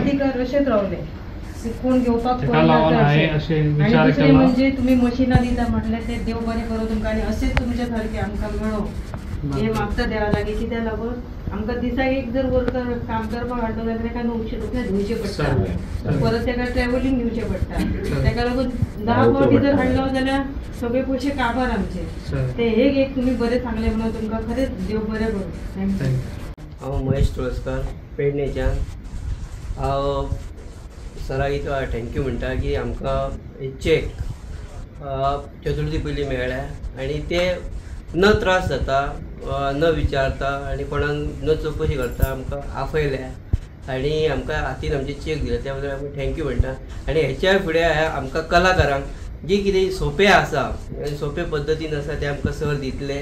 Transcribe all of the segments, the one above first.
मातीकार अशेंच रावले, कोण घेवपाक पळयना. दुसरें म्हणजे तुमी मशिनां दिता म्हटल्यार ते देव बरें करूं तुमकां आनी अशेंच तुमच्या सारकें आमकां मेळो हें मागता देवा लागीं. कित्याक लागून आमकां दिसाक एक जर वर्कर काम करपाक हाडलो जाल्यार ताका 900 रुपया दिवचे पडटा, परत ताका ट्रॅव्हलिंग दिवचें पडटा. ताका लागून 10 फावटी जर हाडलो जाल्यार सगळे पयशे काबार आमचे. ते एक एक तुमी बरें सांगलें म्हणून तुमकां खरेंच देव बरें करूं. Thank you. हांव महेश तुळसकर, पेडणेच्यान. हांव सराक इतलो thank you म्हणटा की आमकां चॅक चतुर्थी पयलीं मेळ्ळ्या आनी ते न त्रास जाता, न विचारता आनी कोणाक न चवकशी करता आमकां आपयल्या आनी आमकां हातीन आमचे चॅक दिले, त्या बद्दल आमकां thank you म्हणटा. आनी हेच्या फुडें आमकां कलाकारांक जी कितें सोंपें आसा आनी सोंपे पद्दतीन आसा तें आमकां सर दितले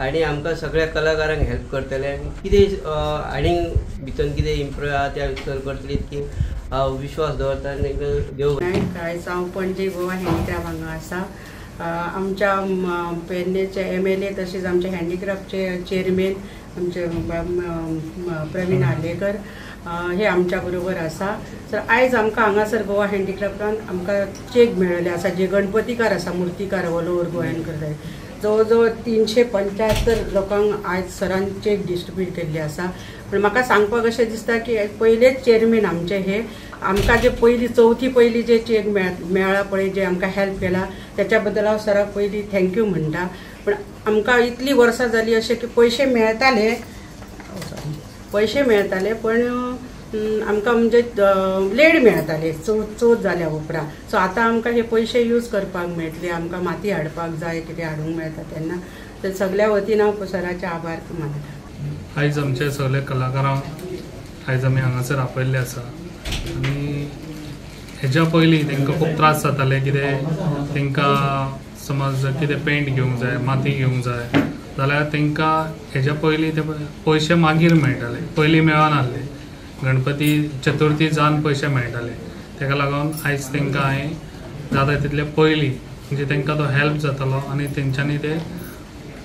आनी आमकां सगळ्या कलाकारांक हेल्प करतले. आनी कितें आनीक भितर कितें इम्प्रूव आहा त्या सर करतले इतकी हांव विश्वास दवरता आनी तांकां देव. आयज हांव पणजे गोवा हँडीक्राफ्ट हांगा आसा. आमच्या पेडणेचे MLA तशेंच आमचे हँडीक्राफ्टचे चेअरमॅन आमचे प्रवीण आर्लेकर हे आमच्या बरोबर आसा. सर आयज आमकां हांगासर गोवा हँडीक्राफ्टान आमकां चॅक मेळिल्ले आसा, जे गणपतीकार आसा, मुर्तीकार ऑल ओवर गोंयान करतात. जवळ जवळ 375 लोकांक आयज सरान चॅक डिस्ट्रिब्यूट केल्ले आसा. पूण म्हाका सांगपाक अशें दिसता की पयलेच चेअरमॅन आमचे हे आमकां जे पयली चवथी पयली जे चॅक मेळ्ळा पळय, जे आमकां हेल्प केला त्याच्या बद्दल हांव सराक पयली thank you म्हणटा. पूण आमकां इतली वर्सां जाली अशें की पयशे मेळटाले, पयशे मेळटाले पण आमकां म्हणजे लेट मेळटाले चवथ जाल्या उपरांत. सो आतां आमकां हे पयशे यूज करपाक मेळटले, आमकां माती हाडपाक जाय, कितें हाडूंक मेळटा तेन्ना. तर सगल्या वतीन हांव सराचे आभार मानता. आयज आमचे सगळे कलाकारांक आयज आमी हांगासर आपयल्ले आसा आनी हेज्या पयलीं तांकां खूब त्रास जाताले. कितें तांकां समज कितें पेंट घेवंक जाय, माती घेवंक जाय जाल्यार तांकां हेज्या पयलीं ते पयशे मागीर मेळटाले, पयलीं मेळनासले. गणपती चतुर्थी जावन पयशे मेळटाले. ताका लागून आयज तांकां हांवें जाता तितले पयलीं म्हणजे तांकां तो हेल्प जातलो आनी तेंच्यांनी ते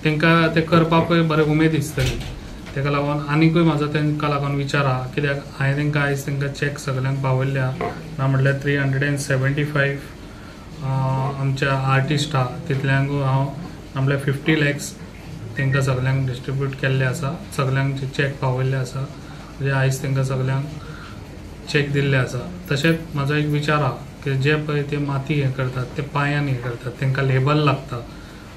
तांकां ते करपाकूय बरें उमेद दिसतली. ताका लागून आनिकूय म्हाजो तांकां लागून विचार आहा, कित्याक हांवें तांकां आयज तांकां चॅक सगल्यांक पावयल्ले आहा. ना म्हटल्यार 375 आमच्या आर्टिस्ट आहा तितल्यांकूय हांव म्हटल्यार 50 lakhs तांकां सगल्यांक डिस्ट्रिब्यूट केल्ले आसा, सगल्यांक चॅक पावयल्ले आसा. म्हणजे आयज तांकां सगल्यांक चॅक दिल्ले आसा. तशेंच म्हाजो एक विचार आहा की जे पळय ते माती हें करतात ते पांयान हें करतात, तांकां लेबल लागता,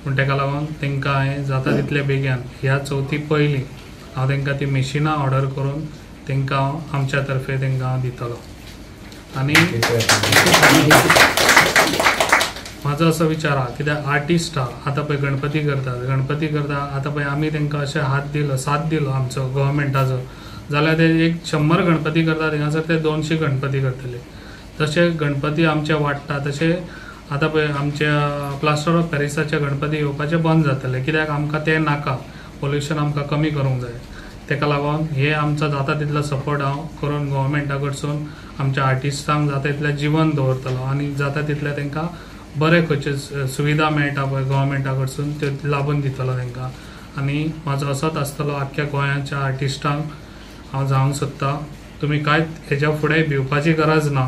पूण ताका लागून तांकां हांवें जाता तितले बेगीन ह्या चवथी पयलीं हांव तांकां ती मशिनां ऑर्डर करून तांकां हांव आमच्या तर्फे तांकां हांव दितलो. आनी म्हाजो असो विचार आहा कित्याक आर्टिस्ट आहा आतां पळय गणपती करतात, गणपती करता आतां पळय आमी तांकां अशें हात दिलो, साथ दिलो आमचो गव्हर्मेंटाचो, जाल्यार ते एक 100 गणपती करतात थिंगासर ते 200 गणपती करतले. तशें गणपती आमचे वाडटा तशें आतां पळय आमच्या प्लास्टर ऑफ पॅरिसाचे गणपती येवपाचे बंद जातले, कित्याक आमकां तें नाका, पोल्युशन आमकां कमी करूंक जाय. ताका लागून हे आमचो जाता तितलो सपोर्ट हांव करून गव्हर्मेंटा कडसून आमच्या आर्टिस्टांक जाता तितलें जिवन दवरतलो आनी जाता तितलें तांकां बरें खंयच्यो सुविधा मेळटा पळय गव्हर्मेंटा कडसून त्यो लाबून दितलो तांकां. आनी म्हाजो असोच आसतलो आख्ख्या गोंयाच्या आर्टिस्टांक हांव जावंक सोदता, तुमी कांयच हेज्या फुडें भिवपाची गरज ना,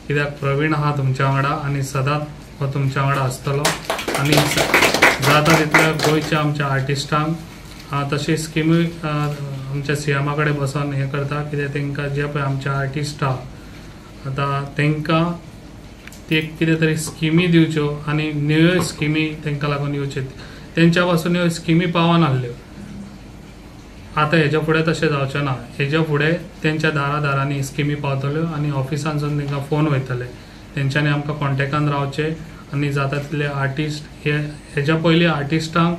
कित्याक प्रवीण आहा तुमच्या वांगडा आनी सदांच हो तुमच्या वांगडा आसतलो. आनी जाता तितल्या गोंयच्या आमच्या आर्टिस्टांक तशी स्किमूय आमच्या सीएमा कडेन बसोन हें करता, कित्याक तांकां जे पळय आमच्या आर्टिस्ट आहा आतां तांकां ती कितें तरी स्किमी दिवच्यो आनी न्यूय स्किमी तांकां लागून येवच्यो, तेंच्या पासून ह्यो स्किमी पावनासल्यो. आतां हेज्या फुडें तशें जावचें ना, हेज्या फुडें तेंच्या दारा दारांनी स्किमी पावतल्यो आनी ऑफिसांसून तांकां फोन वयतले, तेंच्यांनी आमकां कॉन्टेक्टान रावचें आनी जाता तितले आर्टिस्ट हे हेज्या पयलीं आर्टिस्टांक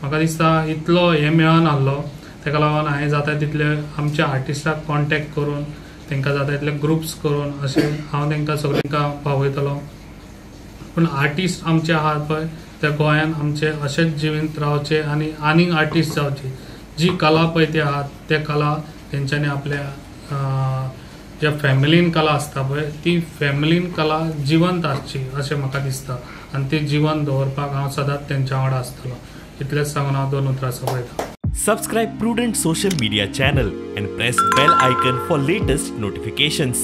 म्हाका दिसता इतलो हें मेळनासलो, ताका लागून हांवें जाता तितले आमच्या आर्टिस्टाक कॉन्टेक्ट करून तांकां जाता तितले ग्रुप्स करून अशें हांव तांकां सगळ्यांक पावयतलो. पूण आर्टिस्ट आमचे आहात पळय त्या गोंयान आमचे अशेंच जिवीत रावचे आनी आनीक आर्टिस्ट जावचे, जी कला पळय ती आहात ते कला तेंच्यांनी आपल्या ज्या फॅमिलीन कला आसता पळय ती फॅमिलीन कला जिवंत आसची अशें म्हाका दिसता आनी ती जिवंत दवरपाक हांव सदांच तेंच्या वांगडा आसतलो. इतलेंच सांगून हांव 2 उतरां सोंपयतां. Subscribe Prudent Social Media channel and press bell icon for latest notifications.